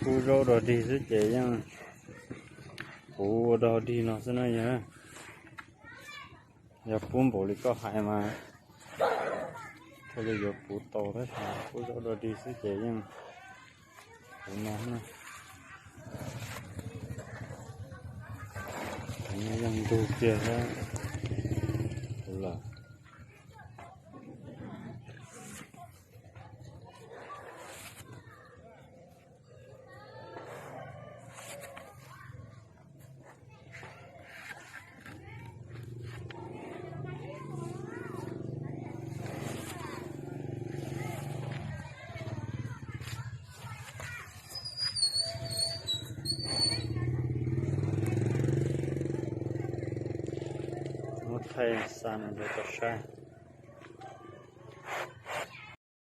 Pub zaub dog dig xwb ces yeej puv ua dog dig no xwb na yog. Yog pub npaum li koj hais mas thiaj li yuav puv tau tab sis pub zaub dog dig xwb ces yeej puv no na. Yeej ntug kiag thiab lawm. Muab thaij xa no rau koj saib.